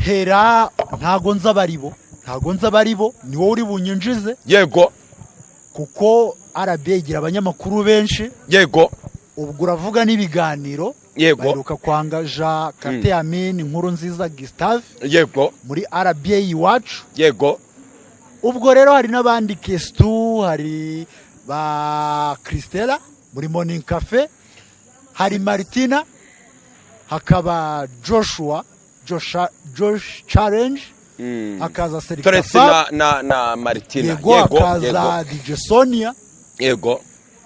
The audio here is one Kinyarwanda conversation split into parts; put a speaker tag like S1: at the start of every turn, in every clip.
S1: Hera, ntago nzi abaribo, ntago nzi abaribo, ni wowe uri bunyinjize. Kuko RBA igira abanyamakuru benshi. Ubwo uravuga n'ibiganiro. Baheruka kwangaja Kate Amin, Inkuru Nziza Gustave muri RBA Iwacu. Ubwo rero hari n'abandi, Kestu, hari ba Christella muri Morning Cafe, hari Martina, hakaba Joshua, Josh Challenge, hakaza Selecta
S2: Tracy
S1: Fab.
S2: na Martina.
S1: Yego, hakaza DJ Sonia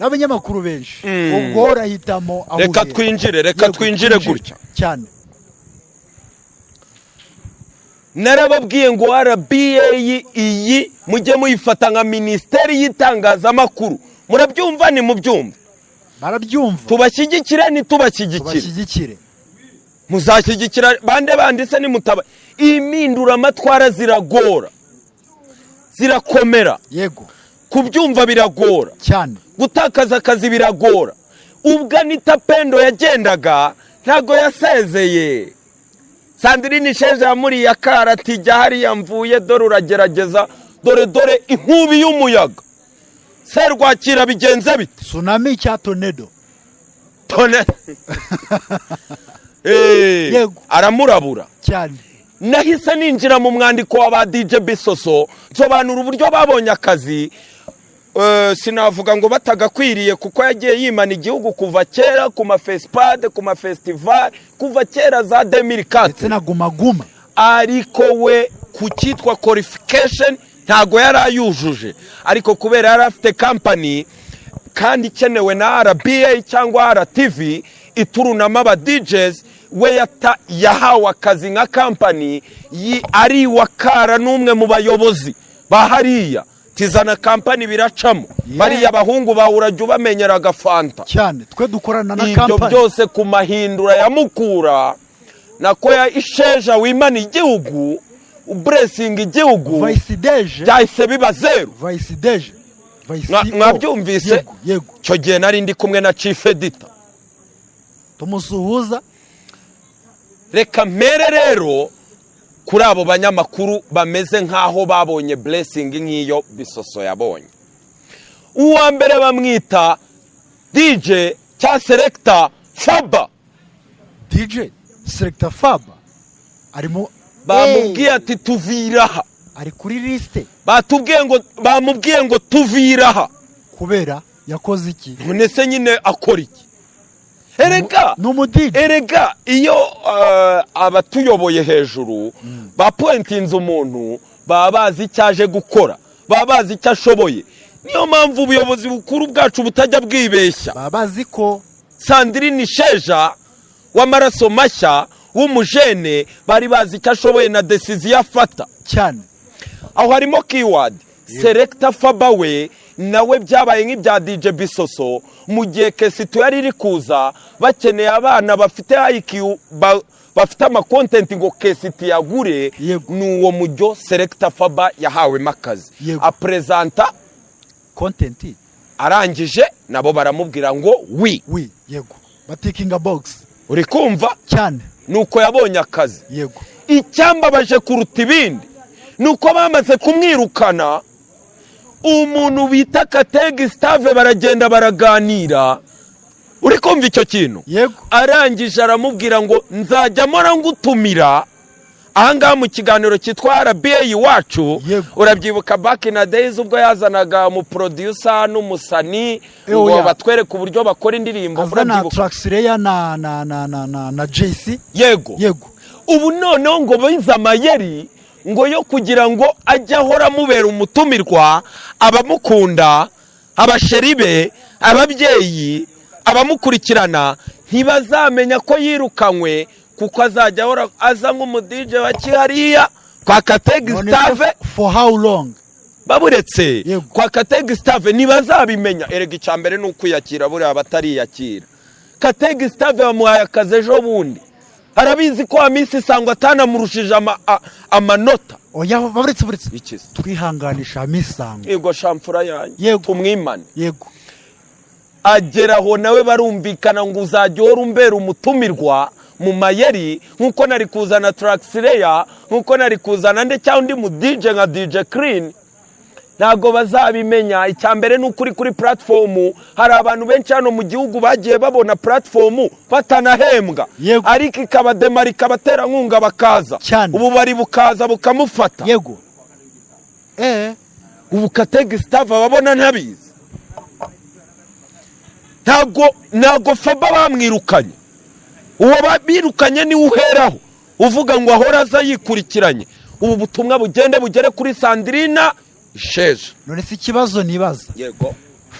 S1: n'abanyamakuru benshi. Ubwo urahitamo aho
S2: Reka
S1: uhera.
S2: twinjire, reka
S1: Yego,
S2: twinjire gutya.
S1: Cyane.
S2: Narababwiye ngo RBA iyi mujye muyifata nka minisiteri y'itangazamakuru. Murabyumva? Ni mubyumva?
S1: Barabyumva.
S2: Tubashyigikire, ntitubashyigikire?
S1: Tubashyigikire.
S2: Muzashyigikira bande banditse nimutaba? Impinduramatwara ziragora, zirakomera. Kubyumva biragora. Gutakaza akazi biragora. Ubwo Anita Pendo yagendaga, ntabwo yasezeye. Sandrine Isheja yamuriye akara ati: "Jya hariya mvuye, dore uragerageza, dore dore inkubi y'umuyaga serwakira bigenze bite?"
S1: Tsunami cya tornado.
S2: Tone. Aramurabura. Nahise ninjira mu mwandiko wa ba DJ Bisoso, nsobanura uburyo babonye akazi. Sinavuga ngo batagakwiriye, kuko yagiye yimana igihugu kuva kera ku mafesipade, ku mafestival, kuva kera za 2004.
S1: Ndetse na Guma Guma.
S2: Ariko we ku cyitwa qualification ntago yari ayujuje, ariko kubera yari afite company kandi ikenewe na RBA cyangwa RTV iturunamo aba DJs, we yahawe akazi nka company ari iwakara n'umwe mu bayobozi ba hariya, tizana company biracamo. Bariya abahungu bawe urajya ubamenyera agafanta.
S1: Cyane, twe dukorana na
S2: Ibyo
S1: company.
S2: byose ku mahindura ya Mukura, nako ya Isheja wimana igihugu, uburesinga igihugu,
S1: Vice DG.
S2: byahise biba zeru.
S1: Vice DG, Vice CEO.
S2: Mwabyumvise?
S1: Yego.
S2: Icyo gihe nari ndi kumwe na chief editor.
S1: Tumusuhuza.
S2: Reka mpere rero kuri abo banyamakuru bameze nk'aho babonye blessing nk'iyo Bisoso yabonye. Uwa mbere bamwita DJ cya Selecta Faba.
S1: DJ Selecta Faba arimo.
S2: Bamubwiye ati: "Tuvira aha."
S1: Ari kuri liste.
S2: Batubwiye ngo bamubwiye ngo: "Tuvira aha."
S1: Kubera yakoze iki?
S2: None se nyine akora iki erega?
S1: Ni umu DJ.
S2: Erega iyo abatuyoboye hejuru bapointinze umuntu, baba bazi icyo aje gukora, baba bazi icyo ashoboye. Niyo mpamvu ubuyobozi bukuru bwacu butajya bwibeshya.
S1: Baba bazi ko
S2: Sandrine Isheja w'amaraso mashya w'umujene, bari bazi icyo ashoboye na décision afata. Aho harimo keyword. Selecta Faba we nawe byabaye nk'ibya DJ Bisoso. Mu gihe Kesitu yari iri kuza, bakeneye abana bafite IQ, bafite amacontent ngo Kesitu yagure. Ni uwo mujyo Selecta Faba yahawemo akazi. Apresenta
S1: Content.
S2: Arangije nabo baramubwira ngo: "Oui."
S1: Oui, yego, batickinga box.
S2: Uri kumva?
S1: Cyane.
S2: Nuko yabonye akazi. Icyambabaje kuruta ibindi ni uko bamaze kumwirukana, umuntu bita Kategi Stave baragenda baraganira. Uri kumva icyo kintu?
S1: Yego.
S2: Arangije aramubwira ngo: "Nzajya mpora ngutumira ahangaha mu kiganiro cyitwa RBA Iwacu." Urabyibuka back in the days ubwo yazanaga umuproducer n'umusani ngo
S1: Oya.
S2: batwereke uburyo bakora indirimbo?
S1: Azana
S2: Urabyibuka?
S1: Traxleya na JC.
S2: Yego. Ubu noneho ngo bize amayeri ngo yo kugira ngo ajye ahora amubera umutumirwa, abamukunda, abachéri be, ababyeyi, abamukurikirana ntibazamenya ko yirukanywe, kuko azajya ahora aza nk'umuDJ wa kihariya kwa Kategi
S1: None
S2: Stave.
S1: For how long?
S2: Baburetse. Kwa Kategi Stave ntibazabimenya. Erega icya mbere ni ukwiyakira, buriya batariyakira. Kategi Stave bamuhaye akazi ejo bundi, arabizi ko Hamisi Sangwa atanamurushije amanota.
S1: Oya, buretse, buretse.
S2: Ikize.
S1: Twihanganisha Misango.
S2: Yego, shamfura yanjye. Tumwimane. Agera aho nawe barumvikana ngo: "Uzajya uhora umbera umutumirwa Mu mayeri, nk'uko nari kuzana Trackslayer, nk'uko nari kuzana nde cyangwa undi mu DJ nka DJ Clean, ntabwo bazabimenya. Icya mbere ni ukuri, kuri platform hari abantu benshi hano mu gihugu bagiye babona platform batanahembwa, ariko ikabademarika, abaterankunga bakaza. Ubu bari bukaza bukamufata.
S1: yego eh
S2: Ubu Katega Stave ababona ntabizi. Ntabwo Faba bamwirukanye. Uwo birukanye niwe uheraho uvuga ngo ahora aza yikurikiranye. Ubu butumwa bugende bugere kuri Sandrina Isheja.
S1: None se ikibazo nibaza,
S2: Yego.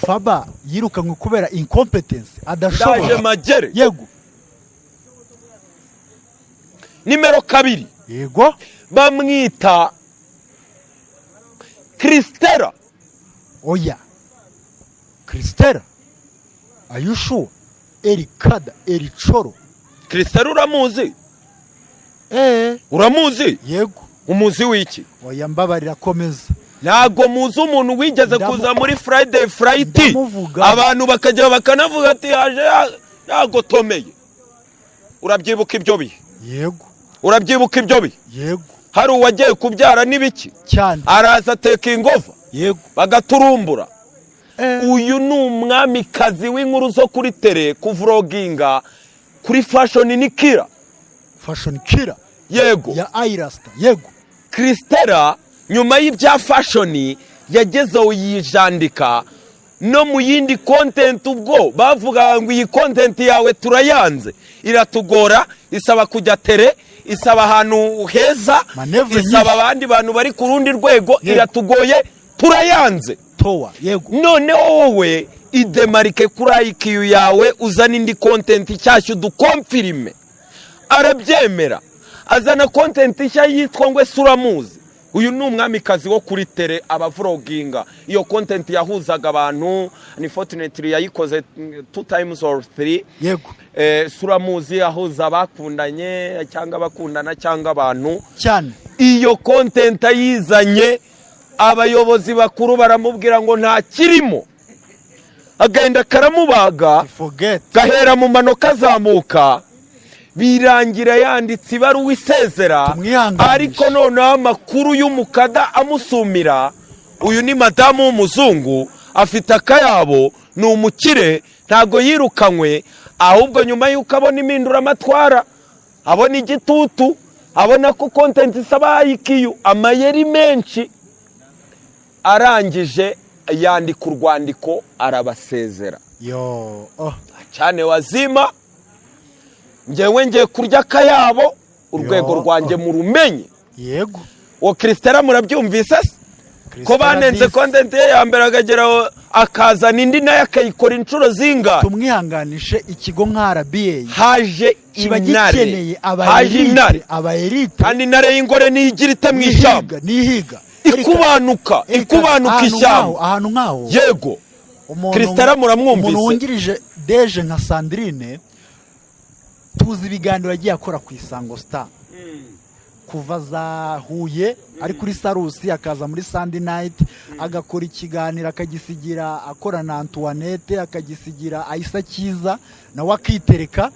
S1: Faba yirukanwe kubera incompetence,
S2: Ndaje.
S1: adashoboye?
S2: Magere. Nimero 2, bamwita Christella.
S1: Oya, Christella, ayushuwa erikada ericoro?
S2: Christella uramuzi?
S1: Eh.
S2: Uramuzi?
S1: Yego.
S2: Umuzi w'iki?
S1: Oya, mbabarira, komeza.
S2: Ntabwo muzi umuntu wigeze kuza muri Friday Flight,
S1: Ndamuvuga.
S2: abantu bakajya bakanavuga ati yaje yagotomeye. Urabyibuka ibyo bihe?
S1: Yego.
S2: Urabyibuka ibyo bihe?
S1: Yego.
S2: Hari uwagiye kubyara n'ibiki?
S1: Cyane.
S2: Araza ateka ingova, bagaturumbura. Uyu ni umwamikazi w'inkuru zo kuri tele, kuvloginga kuri fashion ni killer.
S1: Fashion killer.
S2: Yego.
S1: Ya ayirasita, yego.
S2: Christella nyuma y'ibya fashion yagezeho yijandika no mu yindi content. Ubwo bavugaga ngo iyi content yawe turayanze, iratugora, isaba kujya tere, isaba ahantu heza,
S1: Manœuvre
S2: isaba
S1: nyinshi.
S2: abandi bantu bari ku rundi rwego, iratugoye, turayanze.
S1: Towa, yego.
S2: Noneho wowe idemarike kuri IQ yawe, uzana indi content nshyashya uduconfirme. Arabyemera, azana content nshya yitwa ngo ese uramuzi. Uyu ni umwamikazi wo kuri tele, abavloginga. Iyo content yahuzaga abantu ni fortunately yayikoze two times or three. Suramuzi ahuza abakundanye cyangwa abakundana cyangwa abantu. Iyo content ayizanye, abayobozi bakuru baramubwira ngo nta kirimo, agenda karamubaga,
S1: Forget.
S2: gahera mu mano kazamuka, birangira yanditse ibaruwa isezera.
S1: Tumwihanganishe.
S2: Ariko noneho amakuru y'umukada amusumira, uyu ni madamu w'umuzungu, afite akayabo, ni umukire, ntabwo yirukanywe. Ahubwo nyuma y'uko abona impinduramatwara, abona igitutu, abona ko content isaba IQ, amayeri menshi, arangije yandika urwandiko arabasezera.
S1: Yo, oh.
S2: Cyane wazima, ngewe ngiye kurya akayabo, urwego
S1: Yo.
S2: rwanjye murumenye. Uwo Christella murabyumvise se ko
S1: Christella
S2: banenze
S1: disi.
S2: content ye ya mbere, akageraho akazana indi nayo akayikora inshuro zingahe?
S1: Tumwihanganishe. Ikigo nka RBA
S2: Haje
S1: kiba
S2: intare.
S1: gikeneye
S2: Haje intare.
S1: aba elite, aba elite.
S2: Kandi intare y'ingore niyo igira ite mu ishyamba?
S1: Nihiga, nihiga.
S2: Ikubanuka, ikubanuka
S1: Ahantu
S2: ishyamba.
S1: nk'aho, ahantu nk'aho.
S2: Christella muramwumvise?
S1: Umuntu wungirije DG nka Sandrine, tuzi ibiganiro yagiye akora ku Isango Star kuva za Huye ari kuri Sarusi, akaza muri Sunday Night agakora ikiganiro, akagisigira akora na Antoinette, akagisigira Aisa Cyiza, nawe akitereka,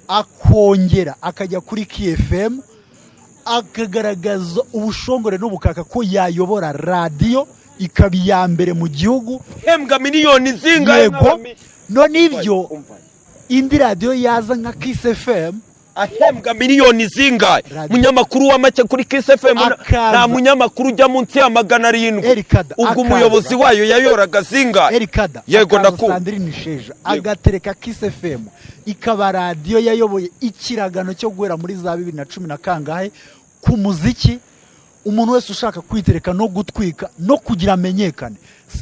S1: akongera akajya kuri KFM, akagaragaza ubushongore n'ubukaka ko yayobora radiyo ikaba iya mbere mu gihugu.
S2: Hembwa miliyoni zingahe?
S1: Yego. None ibyo, indi radiyo yaza nka Kiss FM,
S2: Ahembwa miliyoni zingahe? Munyamakuru wa make kuri Kiss FM, nta munyamakuru ujya munsi ya 700.
S1: Erikada,
S2: Ubwo
S1: akaza.
S2: umuyobozi wayo yayoraga zingahe?
S1: Erikada,
S2: Yego.
S1: akaza.
S2: Ndakumva.
S1: Sandrine Isheja agatereka Kiss FM, ikaba radiyo yayoboye ikiragano cyo guhera muri za bibiri na cumi na kangahe ku muziki. Umuntu wese ushaka kwitereka no gutwika no kugira amenyekane,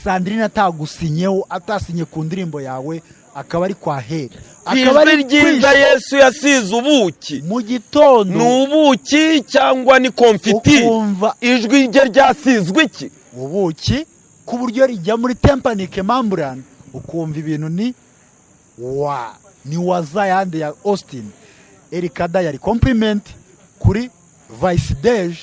S1: Sandrine atagusinyeho, atasinye ku ndirimbo yawe, akaba ari kwa heri, akaba
S2: Ijwi
S1: ari
S2: ryiza Yesu yasize ubuki.
S1: Mu gitondo
S2: Ni ubuki cyangwa ni confetti?
S1: Ukumva
S2: Ijwi rye ryasizwe iki?
S1: Ubuki, ku buryo rijya muri tympanic membrane, ukumva ibintu ni wa ni waza yandi ya Austin. Erikada yari compliment kuri vice DG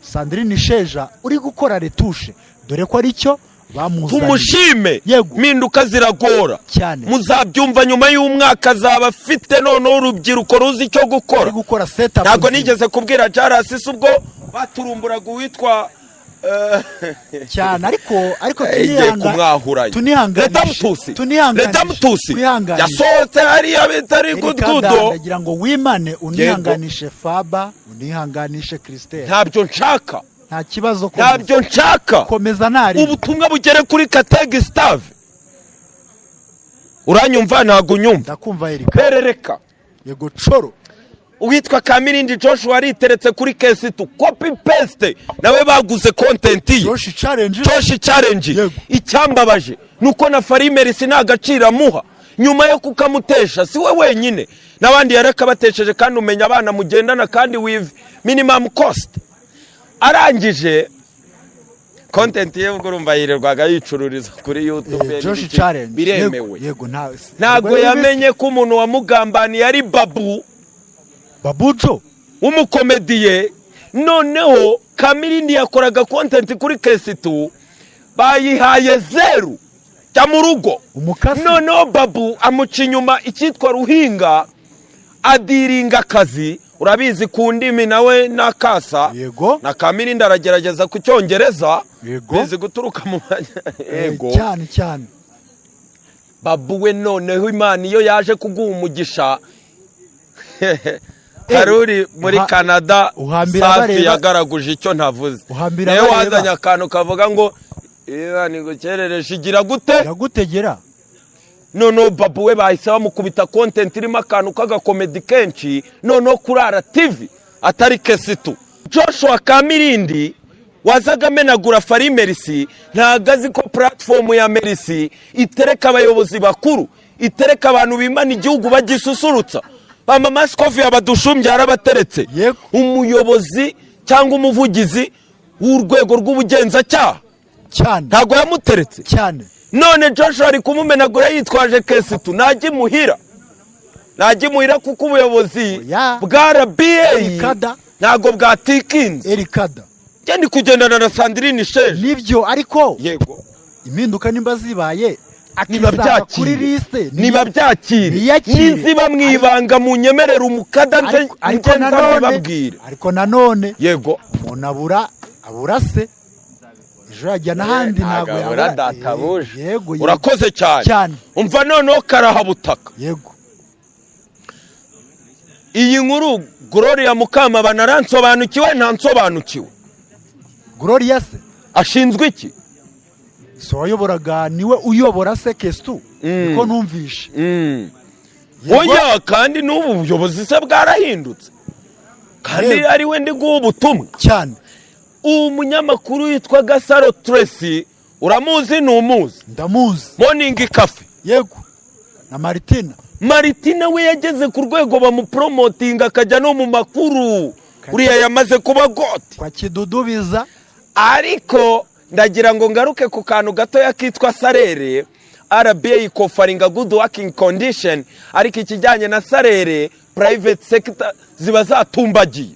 S1: Sandrine Isheja uri gukora retouche, dore ko aricyo Bamuzaniye.
S2: Tumushime. Impinduka ziragora. Muzabyumva nyuma y'umwaka, azaba afite noneho urubyiruko ruzi icyo gukora.
S1: Ari gukora setup
S2: Ntabwo
S1: nziza.
S2: nigeze kubwira Jarasi se ubwo baturumburaga uwitwa
S1: Cyane, ariko
S2: igiye kumwahuranya.
S1: tunihanganishe.
S2: Leta Mutusi.
S1: Tunihanganishe.
S2: Leta Mutusi
S1: Twihanganishe.
S2: yasohotse hariya bitari
S1: Erika,
S2: gududo.
S1: ndagira ngo wimane, unihanganishe Faba, unihanganishe Christelle.
S2: Ntabyo nshaka.
S1: Nta kibazo, komeza.
S2: Ntabyo nshaka.
S1: Komeza ntari.
S2: Ubutumwa bugere kuri Kategi Stave. Uranyumva? Ntabwo unyumva?
S1: Ndakumva, Erika.
S2: Berereka.
S1: Yego coro.
S2: Uwitwa Kamirindi Joshua ariteretse kuri KC2, copy paste, nawe baguze content ye.
S1: Josh Challenge.
S2: Josh Challenge. Icyambabaje nuko na Farimerisi nta gaciro amuha nyuma yo kukamutesha. Si we wenyine, n'abandi yarakabatesheje. Kandi umenya abana mugendana kandi with minimum cost. Arangije content ye, ubwo urumva yirirwaga yicururiza kuri YouTube.
S1: Josh
S2: n'ibiki.
S1: Challenge.
S2: Biremewe.
S1: Yego, nta
S2: Ntabwo
S1: ntabwo
S2: yamenye ko umuntu wamugambaniye ari Babu.
S1: Babujo.
S2: W'umukomediye. Noneho Kamirindi yakoraga content kuri KC2, bayihaye zeru, jya mu rugo.
S1: Umukasi.
S2: Noneho Babu amuca inyuma, icyitwa Ruhinga adiringa akazi, urabizi ku ndimi nawe n'akasa. Na Kamirindi aragerageza ku Cyongereza. Bizi guturuka mu yego.
S1: Cyane cyane.
S2: Babu we noneho Imana iyo yaje kuguha umugisha, hari uri muri Canada
S1: Uhambira
S2: safi
S1: bareba.
S2: yagaraguje icyo ntavuze.
S1: Uhambira
S2: Niwe
S1: bareba.
S2: wazanye akantu kavuga ngo Imana igukerereje igira gute?
S1: Iragutegera.
S2: Noneho Babu we bahise bamukubita content irimo akantu k'agakomedi kenshi, noneho kuri RTV atari KC2. Joshua Kamirindi wazaga amenagura Fari Merisi ntabwo azi ko platform ya Merisi itereka abayobozi bakuru, itereka abantu bimana igihugu, bagisusurutsa ba Mama Sikovi, abadushumbye yarabateretse. Umuyobozi cyangwa umuvugizi w'urwego rw'ubugenzacyaha ntabwo yamuteretse?
S1: Cyane.
S2: None Joshua ari kumumenagura yitwaje KC2. Najya imuhira, najya imuhira, kuko ubuyobozi
S1: Oya.
S2: bwa RBA
S1: Erikada.
S2: ntabwo bwatikinze.
S1: Erikada.
S2: Njye ndi kugendana na Sandrine Sheje.
S1: Nibyo, ariko
S2: Yego.
S1: impinduka nimba zibaye,
S2: Niba
S1: akisanga kuri
S2: byakire,
S1: liste.
S2: niba byakire,
S1: Niyakire.
S2: niziba mu ibanga, mu nyemerere umukada nze
S1: Ariko
S2: nze
S1: nanone
S2: nzabibabwire.
S1: Ariko nanone umuntu abura se, ejo yajya n'ahandi, ntabwo
S2: Ntabwo abura
S1: yabura.
S2: databuja.
S1: Yego.
S2: Urakoze cyane.
S1: Cyane.
S2: Umva noneho karahabutaka. Iyi nkuru, Gloria Mukamabano aransobanukiwe? Ntansobanukiwe?
S1: Gloria se?
S2: Ashinzwe iki?
S1: Si wayoboraga? Niwe uyobora se KC2? Niko numvishe. Yego.
S2: Oya, kandi n'ubu buyobozi se bwarahindutse, kandi ari we ndi guha ubutumwa. Uwo munyamakuru witwa Gasaro Tracy, uramuzi? Ntumuzi?
S1: Ndamuzi.
S2: Morning Cafe.
S1: Yego, na Martina.
S2: Martina we yageze ku rwego bamupromotinga akajya no mu makuru. Uriya yamaze kuba GOAT.
S1: Kwa Kidudubiza.
S2: Ariko ndagira ngo ngaruke ku kantu gatoya kitwa salaire. RBA ikofferinga good working condition, ariko ikijyanye na salaire, private sector ziba zatumbagiye.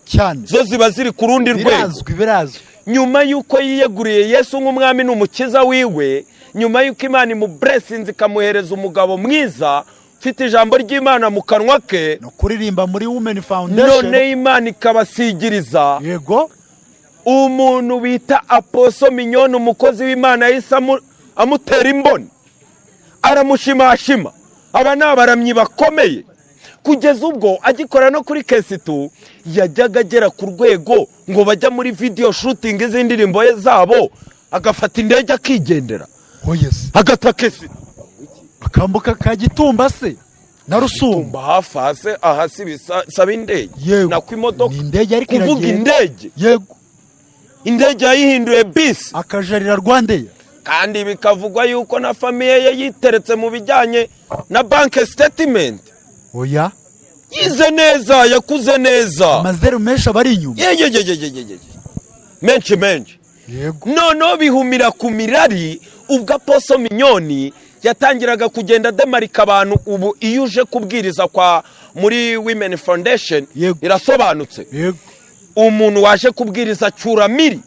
S2: Zo ziba ziri ku rundi rwego.
S1: Birazwi, birazwi.
S2: Nyuma y'uko yiyeguriye Yesu nk'umwami n'umukiza wiwe, nyuma y'uko Imana imublessinze, ikamuhereza umugabo mwiza ufite ijambo ry'Imana mu kanwa ke,
S1: no kuririmba muri Women Foundation,
S2: none Imana ikabasigiriza umuntu bita Apostle Mignone, umukozi w'Imana, yahise amutera imboni, aramushimashima. Aba ni abaramyi bakomeye, kugeza ubwo agikora no kuri KC2 yajyaga agera ku rwego ngo bajya muri video shooting z'indirimbo zabo, agafata indege akigendera,
S1: Oyesi.
S2: agata KC2.
S1: Akambuka ka Gitumba se na Rusumba.
S2: Tumba hafi hasi aha, si bisaba indege? Nako imodoka.
S1: Ni indege, ariko
S2: Kuvuga
S1: iragenda.
S2: indege. Indege yayihinduye bisi.
S1: Akajarira RwandAir.
S2: Kandi bikavugwa yuko na famille ye yiteretse mu bijyanye na bank statement.
S1: Oya.
S2: Yize neza, yakuze neza.
S1: Amazeru menshi aba ari inyuma.
S2: Yeyeyeyeyeye, menshi menshi. Noneho bihumira ku mirari ubwo Apostle Mignone yatangiraga kugenda ademarika abantu. Ubu iyo uje kubwiriza kwa muri Women Foundation, irasobanutse. Umuntu waje kubwiriza cyuramiri.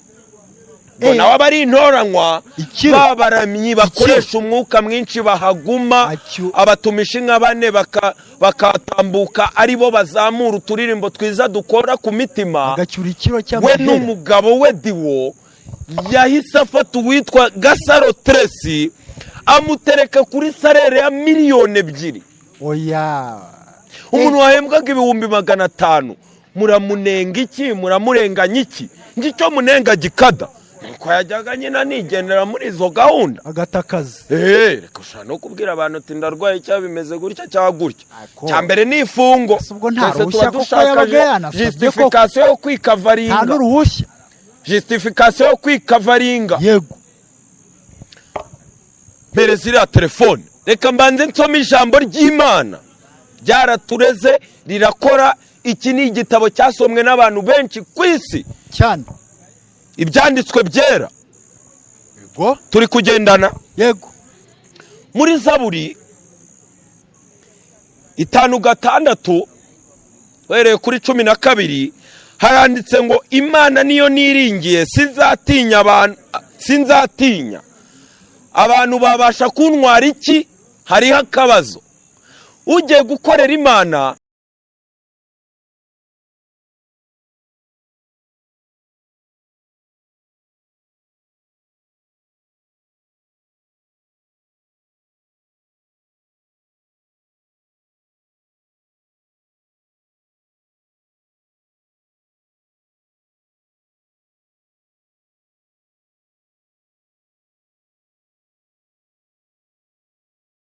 S2: Ngo nawe aba ari intoranywa.
S1: Ikiro.
S2: Babaramyi bakoresha umwuka mwinshi bahaguma. Abatumisha inka bane bakatambuka, ari bo bazamura uturirimbo twiza dukora ku mitima.
S1: Agacyura ikiro
S2: We
S1: cy'amahera.
S2: n'umugabo we Diwo yahise afata uwitwa Gasaro Tracy, amutereka kuri salaire ya 2 miliyoni.
S1: Oya.
S2: Umuntu wahembwaga 500,000, muramunenga iki? Muramurenganya iki? Ngicyo munenga gikada nuko yajyaga nyine anigendera muri izo gahunda.
S1: Agatakazi.
S2: Eee, reka, ushobora no kubwira abantu uti ndarwaye, cyangwa bimeze gutya cyangwa gutya.
S1: Ako.
S2: Cya mbere ni ifungo.
S1: Ese ubwo nta
S2: Twese tuba
S1: ruhushya koko
S2: dushaka
S1: yabaga yanasabye koko?
S2: justification yo
S1: Nta
S2: kwikavaringa.
S1: n'uruhushya.
S2: Justification yo kwikavaringa. Mpereza iriya telefone, reka mbanze nsome ijambo ry'Imana. Ryaratureze, rirakora. Iki ni igitabo cyasomwe n'abantu benshi ku isi. Ibyanditswe byera. Turi kugendana?
S1: Yego.
S2: Muri Zaburi 5:6, uhereye kuri 12, haranditse ngo: "Imana niyo niringiye, sinzatinya abantu, sinzatinya abantu, babasha kuntwara iki?" Hariho akabazo. Ugiye gukorera Imana.